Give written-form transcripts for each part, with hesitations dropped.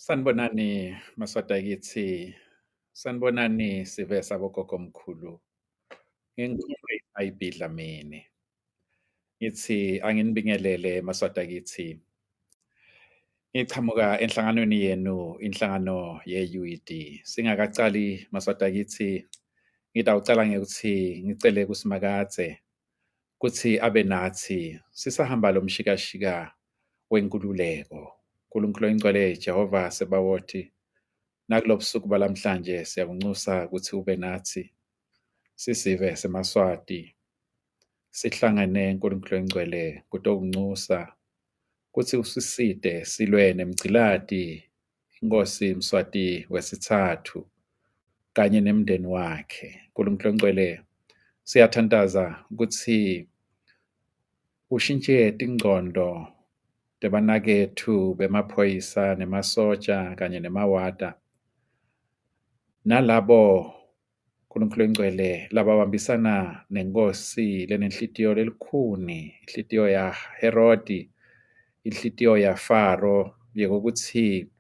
Sanibonani Maswati akithi, sanibonani sive sabogogomkhulu. Ngingu-Comrade IB Dlamini. Ngithi anginibingelele Maswati akithi. Ngichamuka enhlanganweni yenu, inhlangano ye-UED. Singakacali Maswati akithi, ngitawucala ngekuthi ngicele kuSimakadze kutsi abe nathi sisahamba lo mshikashika wenkululeko. Nkulunkulu oyingcwele Jehova Sebawoti, nakulobusuku balamhlanje siyakunxusa kutsi ube nathi sisive semaSwati sihlangene Nkulunkulu oyingcwele kutokunxusa kutsi usisite silwe nemgciladi Inkosi Mswati wesitsatfu kanye nemndeni wakhe. Nkulunkulu oyingcwele siyathantaza kutsi ushintshe tingcondo tebanaketfu bemaphoyisa nemasotsha kanye nemawata nalabo Nkulunkulu oyingcwele lababambisana nenkosi lenenhlitiyo lelikhuni, inhlitiyo yaHerodi, inhlitiyo yaFaro yekutsi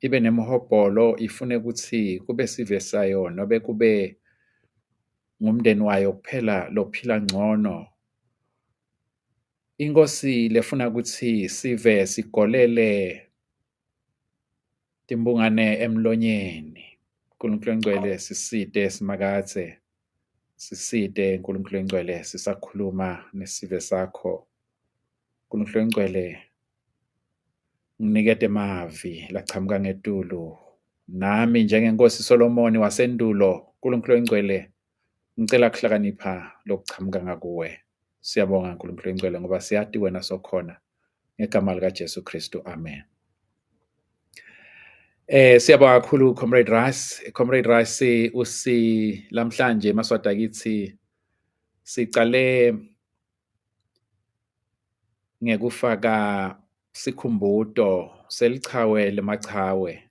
ibe nemhobholo ifune kutsi kube sive sayo nobe kube ngumndeni wayo kuphela lophila ngcono. Inkosi lefuna kutsi sive sigolele timbungane emlonyeni. Nkulunkulu oyingcwele sisite Simakadze, sisite Nkulunkulu oyingcwele sisakhuluma nesive sakho. Nkulunkulu oyingcwele nginikete emavi lachamuka ngetulu. Nami njengenkosi Solomoni wasendulo, Nkulunkulu oyingcwele ngicela kuhlakanipha lokuchamuka ngakuwe. Siyabonga Nkulunkulu oyingcwele ngoba siyati wena sokhona. Ngegama likaJesu Kristu, amen. Siyabonga kakhulu Comrade Rice. Comrade Rice usi lamhlanje Maswati akithi sicale ngekufaka sikhumbuto selichawe lemachawe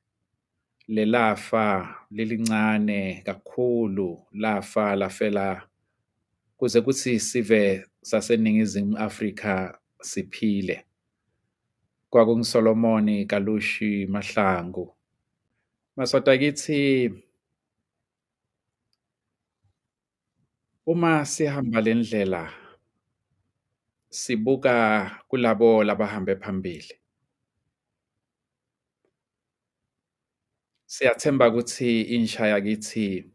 lelafa lelincane kakhulu lafa lafela kuze kutsi sive saseNingizimu Afrika siphile. KwakunguSolomon Kalushi Mahlangu. Maswati akithi uma sihamba le ndlela sibuka kulabo labahambe phambili. Siyathemba ukuthi insha yakithi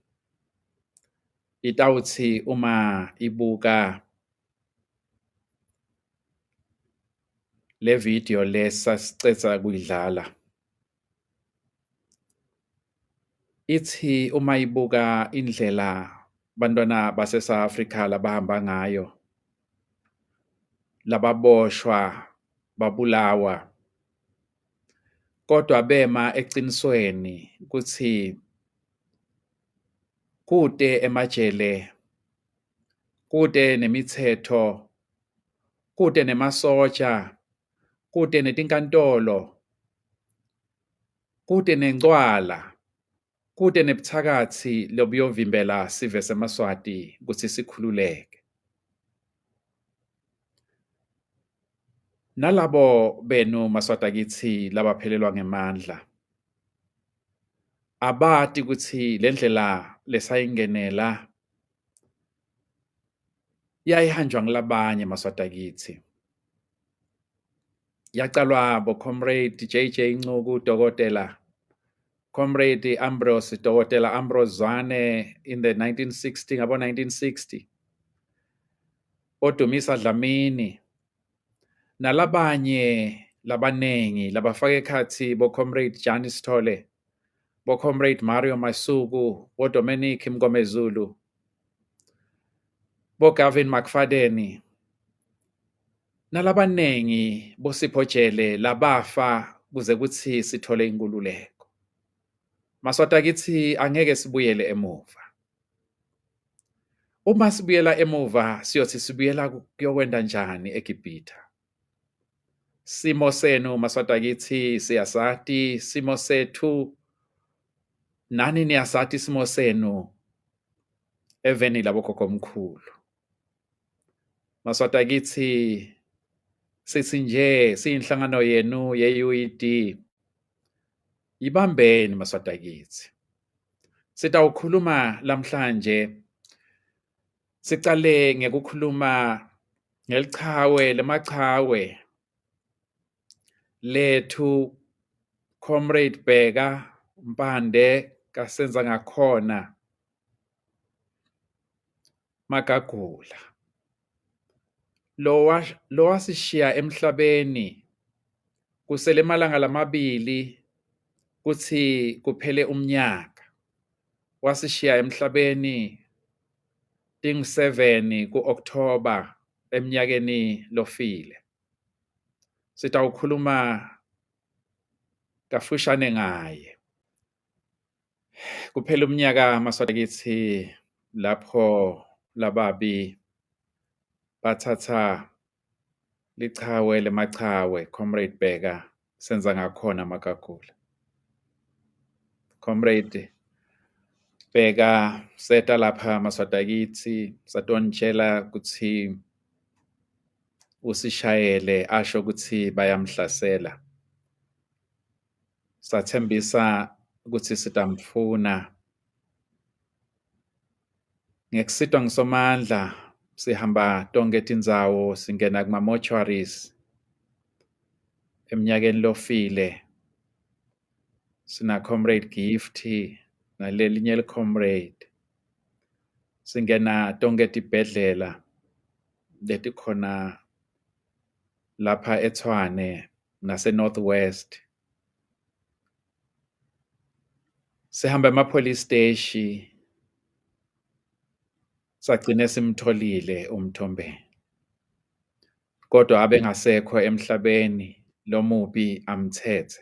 itawuthi uma ibuka le video le sasicedza kuyidlala ithi uma ibuka indlela bantwana base-South Africa labahamba ngayo lababoshwa babulawa kodwa bema ecinisweni kutsi kute emajele, kute nemitsetfo, kute nemasotsha, kute netinkantolo, kute nencwala, kute nebuthakathi lobuyovimbela sive semaSwati kutsi sikhululeke. Nalabo benu Maswati akithi labaphelelwa ngemandla abati kutsi le ndlela lesayingenela yayihanjwa ngulabanye Maswati akithi. Yacalwa bo-Comrade JJ Ncuku Dokotela, Comrade Ambrose Dokotela Ambrose Zwane in the 1960 ngabo 1960. Odumisa Dlamini nalabanye labanengi labafaka ekhatsi bo-Comrade Jani Sithole, bo-Comrade Mario Masuku, bo-Dominic Mngomezulu, bo-Gavin McFadden nalabanengi boSipho Jele labafa kuze kutsi sithole inkululeko. Maswati akithi angeke sibuyele emuva. Uma sibuyela emuva siyothi sibuyela kuyokwenta njani eGibhithe? Simo senu Maswati akithi siyasati simo sethu nani niyasati simo senu eveni labokhokhomkhulu. Maswati akithi sithi nje siyinhlangano yenu ye-UED. Yibambeni maSwati akitsi. Sitawukhuluma lamhlanje sicale ngekukhuluma ngelichawe lemachawe lethu Comrade Bheka Mpande kaSenzangakhona Magagula lowasishiya emhlabeni kusele emalanga lamabili kutsi kuphele umnyaka. Wasishiya emhlabeni ting-7 ku-October eminyakeni lofile. Sitawukhuluma kafushane ngaye. Kuphela umnyaka maSwati kitsi lapho lababi bathatha lichawe lemachawe Comrade Bheka Senzangakhona Magagula. Comrade Bheka seta lapha maSwati akitsi satonitshela kutsi usishayele asho kutsi bayamhlasela. Sathembisa kutsi sitamfuna. Ngekusitwa ngisomandla sihamba tonke tindzawo singena kuma mortuaries eminyakeni lofile. Sina Comrade Gift nalelinye comrade. Singena tonke tibhedlela letikhona lapha eTshwane nase North West. Sihamba ema police station sagcine simtholile uMthombeni. Kodwa abengasekho emhlabeni lomubi amthethe.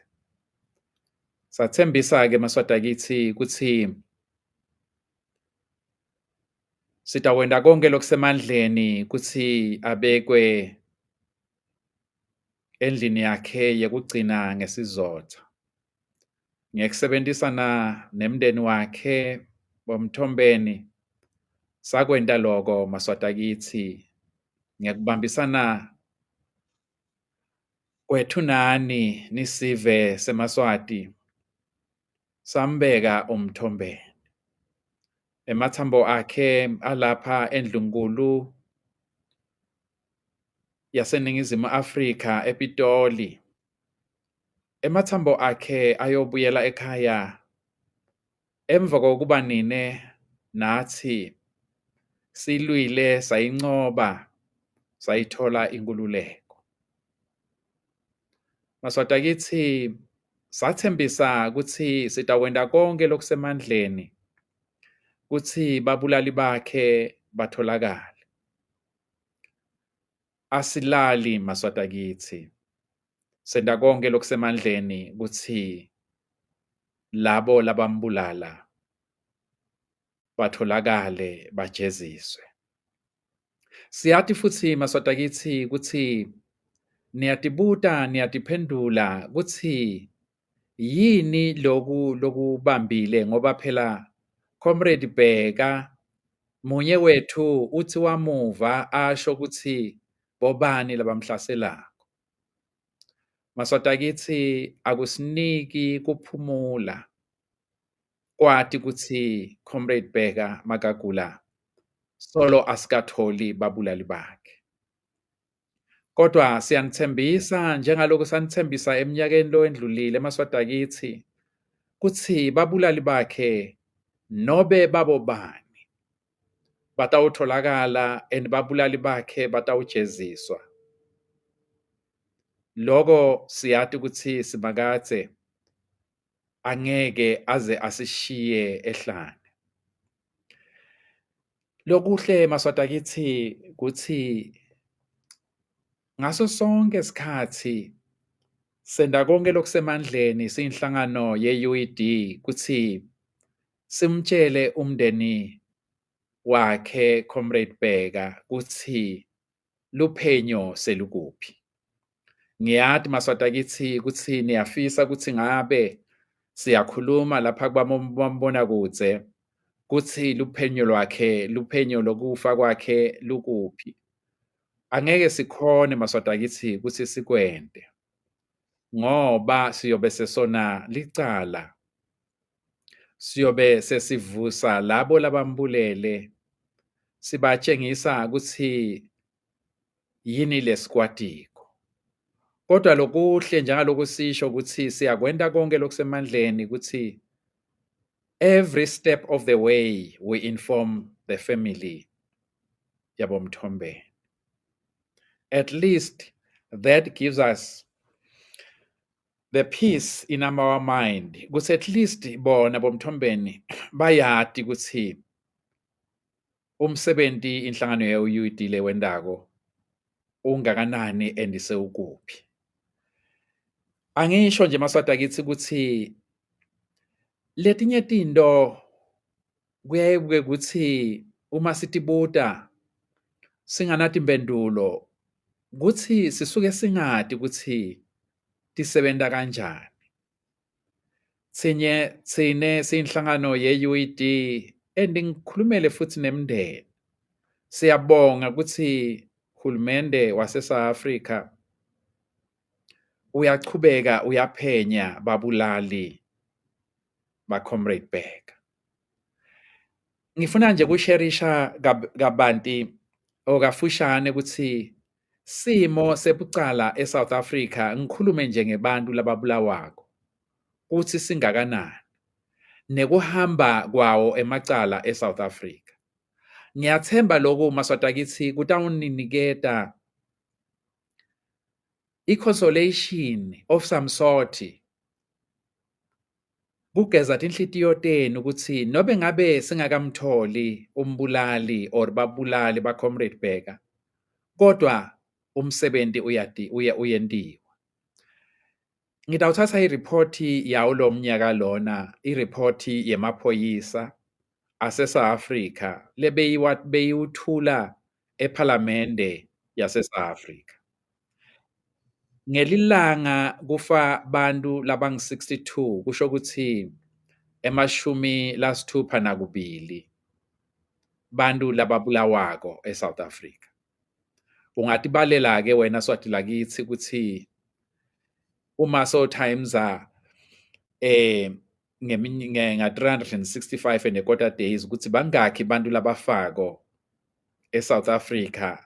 Sathembisa ke maSwati akitsi kutsi sitawenta konke lokusemandleni kutsi abekwe endlini yakhe yekugcina ngesizotha. Ngekusebentisana nemndeni wakhe boMthombeni sakwenta loko maSwati akitsi ngekubambisana kwethu nani nisive semaSwati sambeka uMthombeni. Emathambo akhe alapha endlunkulu yaseNingizimu Afrika ePitoli. Emathambo akhe ayobuyela ekhaya emva kokuba nine nathi silwile sayincoba sayithola inkululeko. Maswati akitsi sathembisa kutsi sitawenta konke lokusemandleni kutsi babulali bakhe batholakale. Asilali maSwati akitsi, senta konke lokusemandleni kutsi labo labambulala batholakale bajeziswe. Siyati futsi maSwati akitsi kutsi niyatibuta niyatiphendula kutsi yini loku lokubambile ngoba phela Comrade Bheka munye wethu uthi wamuva asho kutsi bobani labamhlaselako. Maswati akitsi akusiniki kuphumula kwati kutsi Comrade Bheka Magagula solo asikatholi babulali bakhe. Kodwa siyanithembisa njengaloku sanithembisa eminyakeni lowendlulile emaSwati akitsi kutsi babulali bakhe nobe babobani batawutholakala and babulali bakhe batawujeziswa. Loko siyati kutsi Simakadze angeke aze asishiye ehlane. Lokuhle maSwati akitsi kutsi ngaso sonke isikhathi senta konke lokusemandleni siyinhlangano ye-UED kutsi simtshele umndeni wakhe Comrade Bheka kutsi luphenyo selukuphi. Ngiyati maSwati akitsi kutsi niyafisa kutsi ngabe siyakhuluma lapha kubamabonakudze kutsi luphenyo lwakhe luphenyo lokufa kwakhe lukuphi. Angeke sikhone maSwati akitsi kutsi sikwente. Ngoba siyobe sesona licala, siyobe sesivusa labo labambulele, sibatshengisa ukuthi yini lesikwatiko. Kodwa lokuhle njengaloku sisho ukuthi siyakwenta konke lokusemandleni ukuthi every step of the way we inform the family yaboMthombeni. At least that gives us the peace in our mind ukuthi at least bona boMthombeni bayati ukuthi umsebenzi inhlangano ye-UED le wendako ungakanani and sewukuphi. Angisho nje Maswati akithi ukuthi letinye tinto kuyaye kuke ukuthi uma sitibuta singanatimpendulo kuthi sisuke singati ukuthi tisebenta kanjani. Tsinye tsine siyinhlangano ye-UED and ngikhulumele futhi nemndeni. Siyabonga ukuthi hulumende wase-South Africa uyachubeka uyaphenya babulali ba-Comrade Bheka. Ngifuna nje kusherisha kabanti or kafushane ukuthi simo sebucala eSouth Africa, ngikhulume nje ngebantu lababulawako, kuthi singakanani nekuhamba kwawo emacala eSouth Africa. Ngiyathemba lokhu Maswati akithi kutawuniniketa i-consolation of some sort, kugeza tinhlitiyo tenu ukuthi nobe ngabe singakamtholi umbulali or babulali ba Comrade Bheka, kodwa umsebenzi uyadi uye uyentiwa. Ngitawuthatha i-report yawo lo mnyaka lona, i-report yemaphoyisa ase-South Africa lebeyiwa beyiwuthula ePhalamende yase-South Africa. Ngelilanga kufa bantu labangu-62, kusho ukuthi 62 bantu lababulawako eSouth Africa. Ungatibalela ke wena Swati lakithi ukuthi uma so times nga 365 and a quarter days ukuthi bangakhi bantu labafako eSouth Africa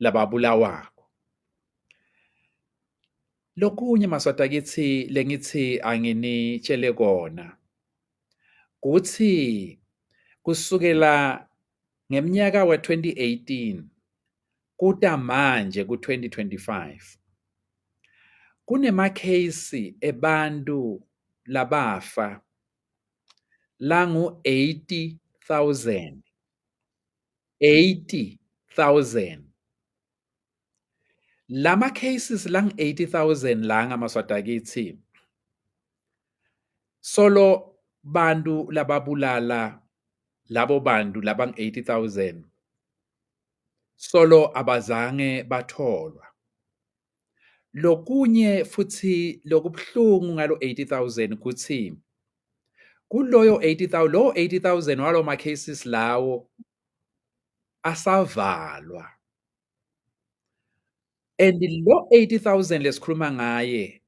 lababulawako. Lokunye Maswati akithi lengithi anginitshele kona kuthi kusukela ngeminyaka we-2018 kuta manje ku-2025 kunemakheyisi ebantu labafa langu 80,000, 80,000. Lama cases lang 80,000 la ngamaswati akithi solo bantu lababulala labo bantu labang 80,000 solo abazange batholwa. Lokunye futhi lokubuhlungu ngalo 80,000 ukuthi kuloyo 80,000, lo 80,000 walo ma cases lawo asavalwa, and lo 80,000 lesikhuluma ngaye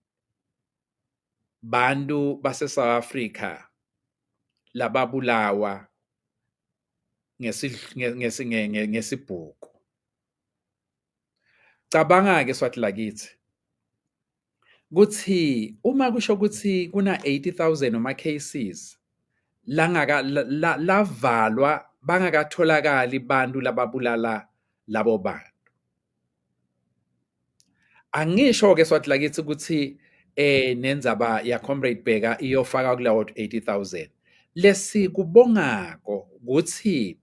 bantu base South Africa lababulawa ngesibhuku. Cabanga ke Swati lakithi kuthi uma kusho ukuthi kuna 80,000 noma cases langaka lavalwa bangakatholakali bantu lababulala labo bantu. Angisho ke Swati lakithi ukuthi nendzaba ya Comrade Bheka iyofaka kulawo 80,000. Lesikubongako ukuthi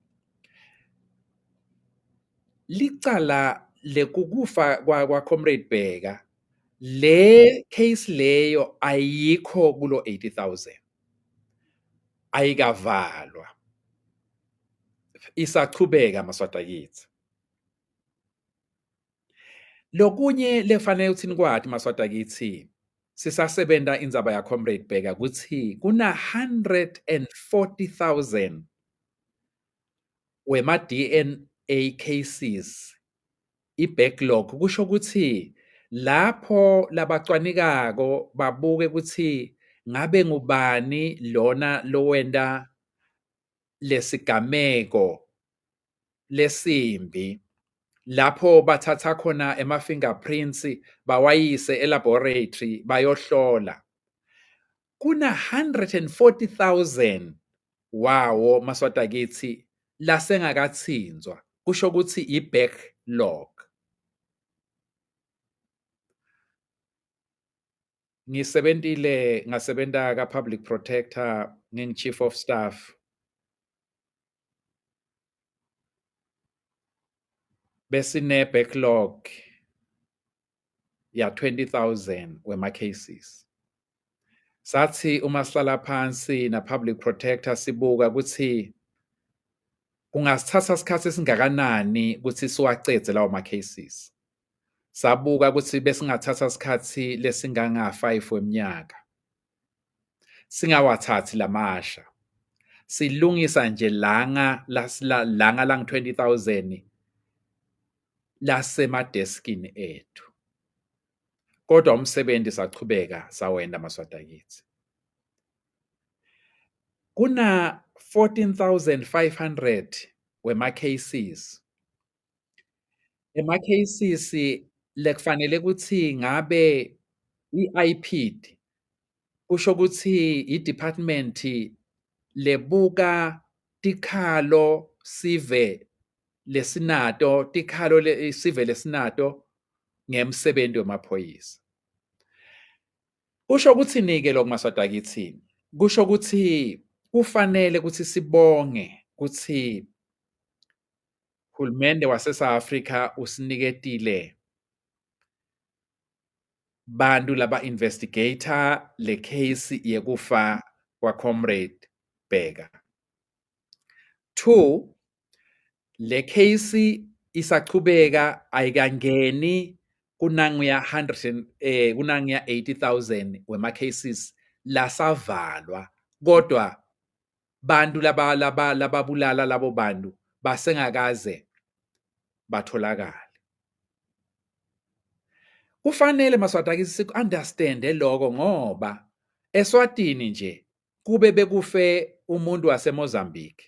licala lekukufa kwa Comrade Bheka, le case leyo ayikho kulo 80,000, ayikavalwa, isachubeka Maswati akithi. Lokunye lefanele ukuthi nikwati Maswati akithi sisasebenta indzaba ya Comrade Bheka ukuthi kuna 140,000 wema DNA cases, i-backlog, kusho ukuthi Lapho labacwanikako babuke ukuthi ngabe ngubani lona lowenta lesigameko lesimbi, lapho bathatha khona ema-fingerprints bawayise e-laboratory bayohlola. Kuna 140,000 wawo maSwati akitsi lasengakatsintswa, kusho ukuthi i-backlog. Ngisebentile, ngasebenta ka-Public Protector ngingi-Chief of Staff. Besine backlog ya 20,000 wema cases. Sathi uma sihlala phansi na Public Protector sibuka ukuthi kungasithatha isikhathi esingakanani ukuthi siwacedze lawo ma cases. Sabuka ukuthi besingathatha isikhathi lesinganga 5 weminyaka. Singawathathi lamasha. Silungisa nje langa langa lang 20,000 lasemadeskini ethu. Kodwa umsebenzi sachubeka sawenda maSwati akithi. Kuna 14,500 wema cases. Ema cases lekufanele ukuthi ngabe i-IPID, kusho ukuthi i-department lebuka tikhalo sive lesinato, tikhalo sive lesinato ngemsebenzi wemaphoyisa. Kusho ukuthini-ke lokhu maSwati akithi? Kusho ukuthi kufanele ukuthi sibonge ukuthi hulumende wase-South Africa usiniketile bantu laba investigator le case yekufa kwa Comrade Bheka. 2 le case isachubeka, ayikangeni kunanguya 100 kunanguya 80,000 wema cases lasavalwa, kodwa bantu laba laba lababulala labo bantu basengakaze batholakale. Kufanele maSwati akithi siku-understande lokho, ngoba eSwatini nje kube bekufe umuntu waseMozambique,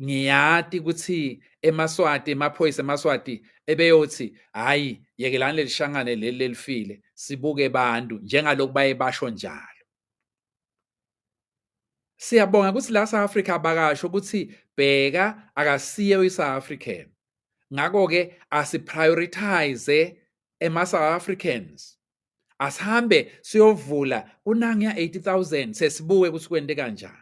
ngiyati ukuthi emaSwati, emaphoyisa emaSwati ebeyothi hayi, yekelani lelishangane leli lelifile, sibuke bantu njengaloku baye basho njalo. Siyabonga ukuthi la South Africa abakasho ukuthi Bheka akasiye uyi-South African, ngakho-ke asiprioritize ema-South Africans, asihambe siyovula kunangiya 80,000 sesibuke ukuthi kwente kanjani.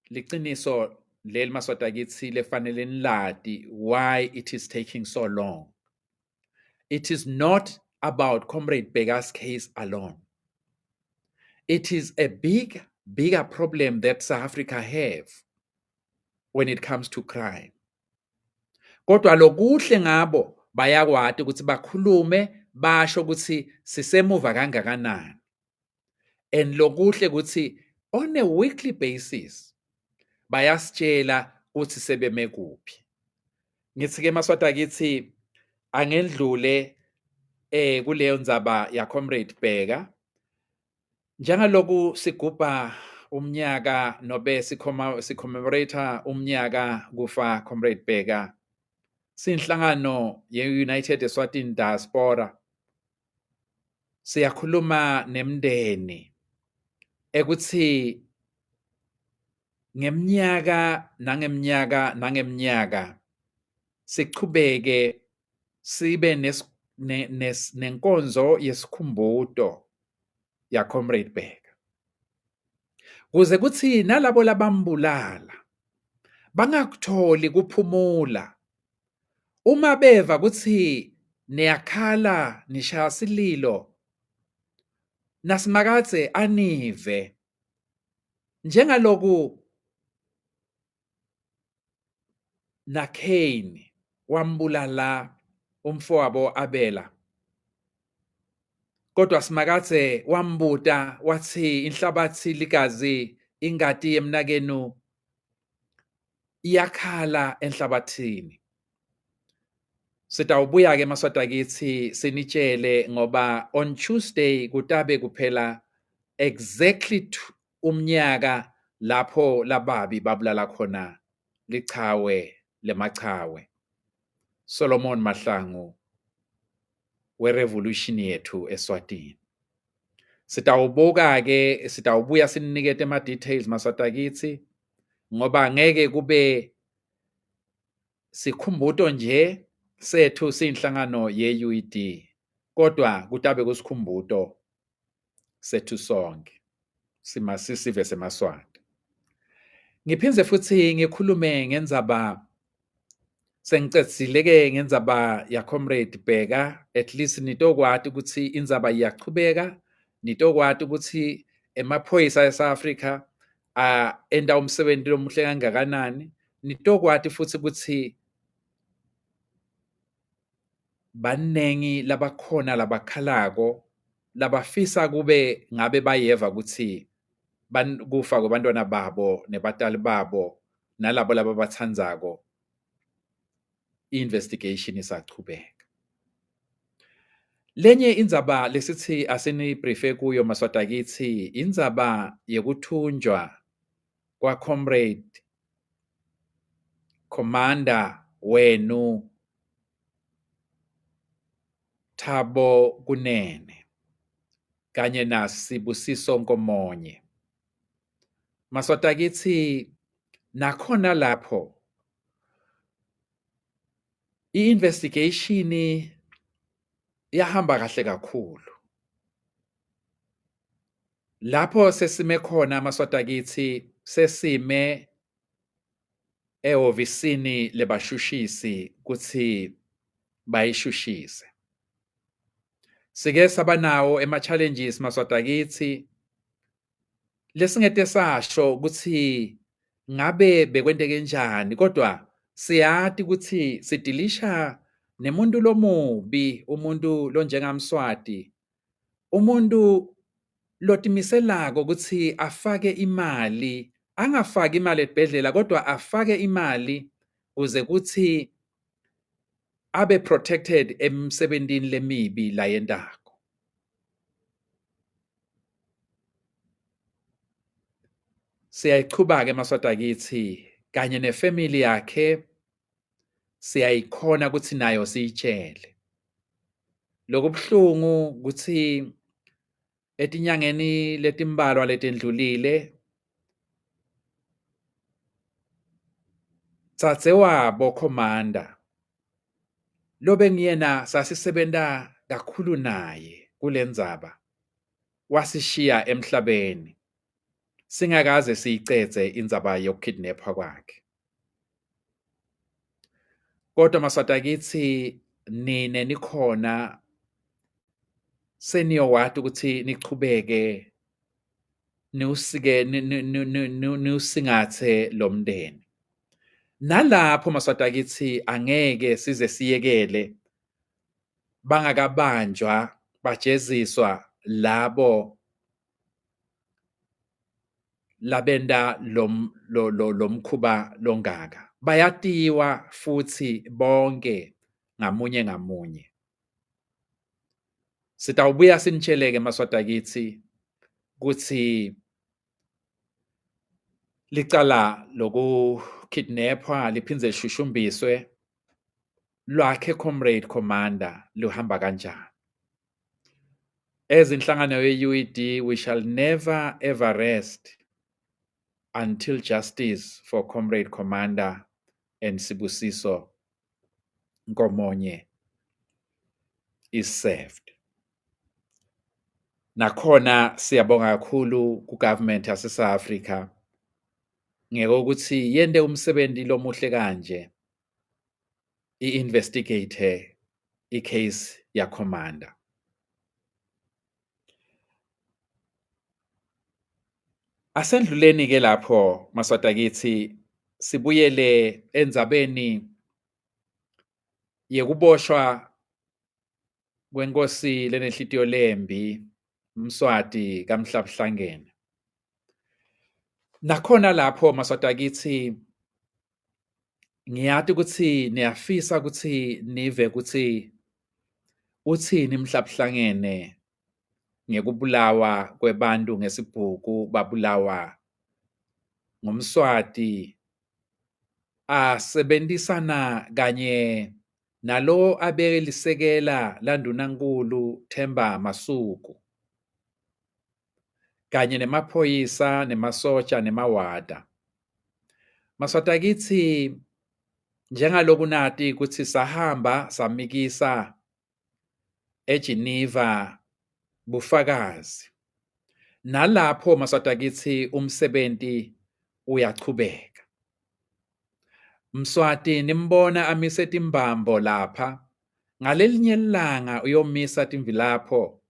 Liqiniso leli maSwati akithi lefanele nilati why it is taking so long. It is not about Comrade Bheka's case alone. It is a bigger problem that South Africa have when it comes to crime. Kodwa lokuhle ngabo, bayakwati ukuthi bakhulume basho ukuthi sisemuva kangakanani. And lokuhle ukuthi on a weekly basis bayasitshela ukuthi sebeme kuphi. Ngithi ke maSwati akithi angendlule kuleyo ndzaba ya Comrade Bheka. Njengaloku sigubha umnyaka nobe sicommemorate umnyaka kufa Comrade Bheka, sinhlangano ye-United Eswatini Diaspora siyakhuluma nemndeni ekuthi ngeminyaka nangeminyaka nangeminyaka sichubeke sibe nenkonzo yesikhumbuto ya Comrade Bheka, kuze kuthi nalabo labambulala bangakutholi kuphumula uma beva ukuthi niyakhala nishaya sililo, nasimakadze anive njengaloku naCain wambulala umfowabo Abela, kodwa simakadze wambuta wathi inhlabathi ligazi ingati yemnakenu. Iyakhala enhlabathini. Sitawubuya ke Maswati akitsi sinitshele ngoba on Tuesday kutabe kuphela exactly umnyaka lapho lababi babulala khona lichawe lemachawe Solomon Mahlangu werevolution yethu eSwatini. Sitawubuka ke sitawubuya sinikete ama details Maswati akitsi ngoba ngeke kube sikhumbuto nje sethu siyinhlangano ye-UED kodwa kutabe kusikhumbuto sethu sonke sive semaSwati. Ngiphindze futhi ngikhulume ngendzaba sengicedzile-ke ngendzaba ya-Comrade Bheka, at least nitokwati ukuthi indzaba iyachubeka, nitokwati ukuthi emaphoyisa e-South Africa enta umsebenzi lomuhle kangakanani, nitokwati futhi ukuthi baningi labakhona labakhalako labafisa kube ngabe bayeva ukuthi kufa kwabantwana babo nebatali babo nalabo lababatsandzako i-investigation isachubeka. Lenye indzaba lesithi asinibriefe kuyo Maswati akitsi indzaba yekuthunjwa kwa-Comrade Commander wenu Thabo Kunene kanye naSibusiso Nkomonye. Maswati akitsi nakhona lapho i-investigation yahamba kahle kakhulu. Lapho sesime khona Maswati akitsi sesime ehhovisini lebashushisi kutsi bayishushise. Sike saba nawo ema-challenges Maswati akitsi lesingete sasho kutsi ngabe bekwenteke njani kodwa siyati kutsi sidilisha nemuntu lomubi, umuntu lonjengaMswati, umuntu lotimiselako kutsi afake imali, angafaki imali esibhedlela kodwa afake imali kuze kutsi abe protected emsebentini lemibi layentako. Siyayichuba-ke Maswati akitsi kanye nefamily yakhe siyayikhona ukuthi nayo siyitshele. Lokubuhlungu ukuthi etinyangeni letimbalwa letendlulile dzadzewabo Commander lobengiyena sasisebenta kakhulu naye kulendzaba wasishiya emhlabeni singakaze siyicedze indzaba yokukidnaphwa kwakhe. Kodwa Maswati akitsi nine nikhona seniyowati ukuthi nichubeke niwusike niwusingathe lo mndeni. Nalapho Maswati akitsi angeke size siyekele bangakabanjwa bajeziswa labo labenta lo mkhuba longaka. Bayatiwa futhi bonke ngamunye ngamunye. Sitawubuya sinitsheleke Maswati akitsi kutsi licala lokukidnaphwa liphindze lishushumbiswe lwakhe Comrade Commander luhamba kanjani. As inhlangano ye-UED, we shall never ever rest until justice for Comrade Commander and Sibusiso Nkomonye is served. Nakhona siyabonga kakhulu ku-government yase-South Africa ngekokuthi yente umsebenzi lomuhle kanje i-investigate i-case ya-Commander. Asendluleni ke lapho Maswati akitsi sibuyele endzabeni yekuboshwa kwenkosi lenenhlitiyo lembi Mswati kaMhlabuhlangene. Nakhona lapho Maswati akitsi. Ngiyati kutsi niyafisa kutsi nive kutsi utsini Mhlabuhlangene ngekubulawa kwebantu ngesibhuku babulawa nguMswati asebentisana kanye nalo abelisekela landunankulu Themba Masuku kanye nemaphoyisa nemasotja nemawada. Maswati akitsi njengaloku nati kutsi sahamba samikisa eGeneva bufakazi. Nalapho Maswati akitsi umsebenti uyachubeka. Mswati nimbona amise timbambo lapha ngalelinye ilanga uyomisa timvilapho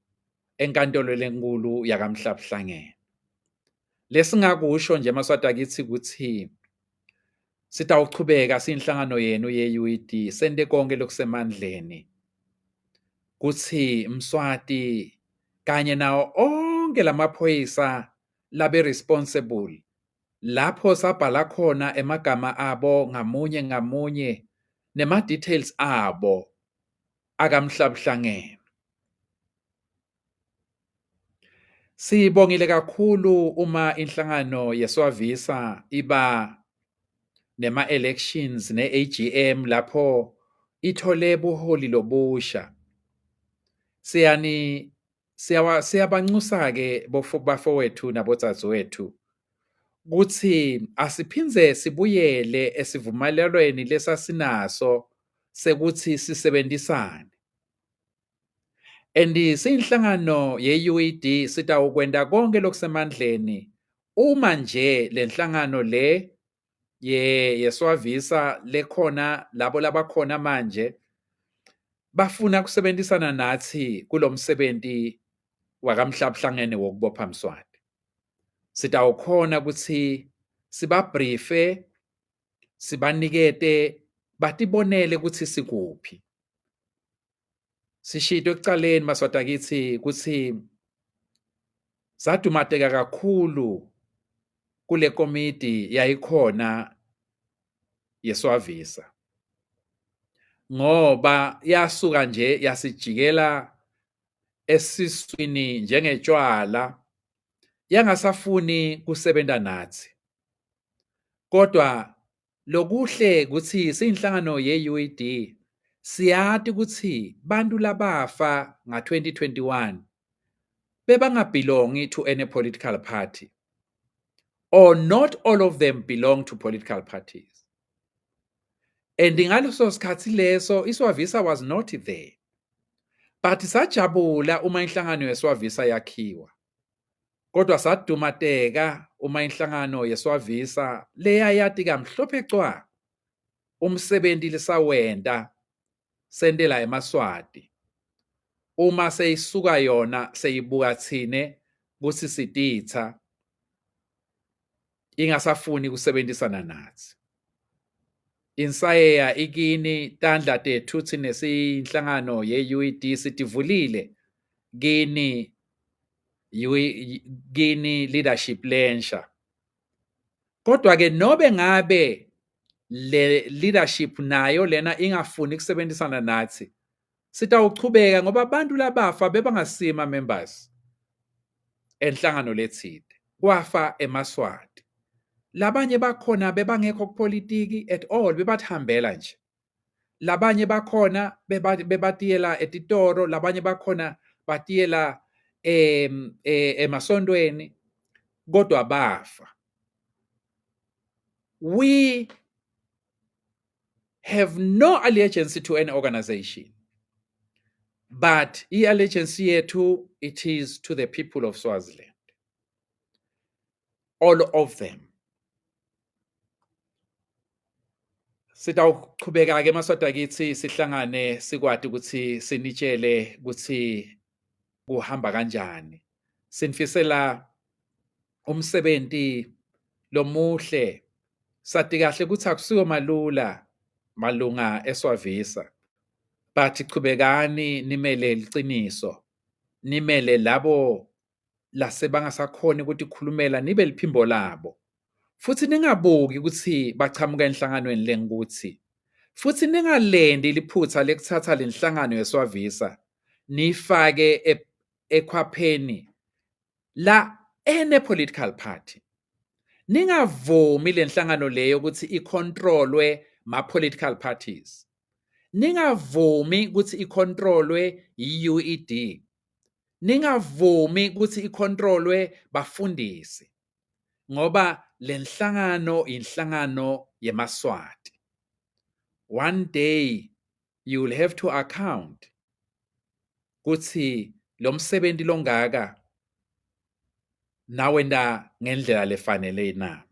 enkantolo lenkulu yakaMhlabuhlangene. Lesingakusho nje Maswati akitsi kutsi sitawuchubeka siyinhlangano yenu ye-UED sente konke lokusemandleni kutsi Mswati kanye nawo onke lamaphoyisa labe responsible lapho sabhala khona emagama abo ngamunye ngamunye nema-details abo akaMhlabuhlangene. Sibongile kakhulu uma inhlangano yeSwavisa iba nema-elections ne-AGM lapho ithole buholi lobusha. Siyani siyabanxusa-ke bafowethu nabodzadzewethu kutsi asiphindze sibuyele esivumelelweni lesasinaso sekuthi sisebenzisane. And siyinhlangano ye-UED sitawukwenta konke lokusemandleni uma nje lenhlangano le ye yeSwavisa lekhona labo labakhona manje bafuna kusebenzisana nathi kulomsebenzi wakamhlabuhlangene wokubopha Mswati. Sitawukhona ukuthi sibabriefe sibanikete batibonele ukuthi sikuphi. Sishito ekucaleni Maswati akithi kutsi sadumateka kakhulu kule komidi yayikhona yeSwavisa ngoba yasuka nje yasijikela esiswini njengetshwala yangasafuni kusebenta nathi. Kodwa Lokuhle kutsi siyinhlangano ye-UED siyati kutsi bantu labafa nga-2021 bebangabelongi to any political party or not all of them belong to political parties. And ngaleso sikhathi leso iSwavisa was not there. But sajabula uma inhlangano yeSwavisa yakhiwa. Kodwa sadumateka uma inhlangano yeSwavisa leyayati kamhlophe cwa umsebenti lesawenta sentela emaSwati uma seyisuka yona seyibuka tsine kutsi sititsa ingasafuni kusebentisana natsi. Insayeya ikini tandla tethu tsine siyinhlangano ye-UED sitivulile kini kini leadership lensha. Kodwa ke nobe ngabe le leadership nayo lena ingafuni kusebenzisana nathi sitawuchubeka ngoba abantu labafa bebangasiyo members enhlangano letsite kwafa emaSwati labanye bakhona bebangekho kupolitiki at all bebathambela nje labanye bakhona bebatiyela etitoro labanye bakhona batiyela emasontweni kodwa bafa. We have no allegiance to any organization, but i-allegiance yethu, it is to the people of Swaziland, all of them. Sitawuchubeka ke Maswati akithi sihlangane sikwati ukuthi sinitshele ukuthi kuhamba kanjani. Sinifisela umsebenti lomuhle. Sati kahle ukuthi akusiwo malula malunga eSwavisa, but chubekani nimele liciniso, nimele labo lasebangasakhoni ukutikhulumela, nibe liphimbo labo. Futhi ningabuki ukuthi bachamuka enhlanganweni lengikuthi. Futhi ningalendi liphutha lekuthatha lenhlangano yeSwavisa niyifake e-, ekhwapheni la ene political party. Ningavumi lenhlangano leyo ukuthi icontrolwe ma political parties. Ningavumi ukuthi icontrolwe yi-UED. Ningavumi ukuthi icontrolwe bafundisi ngoba lenhlangano inhlangano yemaSwati. One day you will have to account kutsi lo msebenzi longaka nawenta ngendlela lefanele na.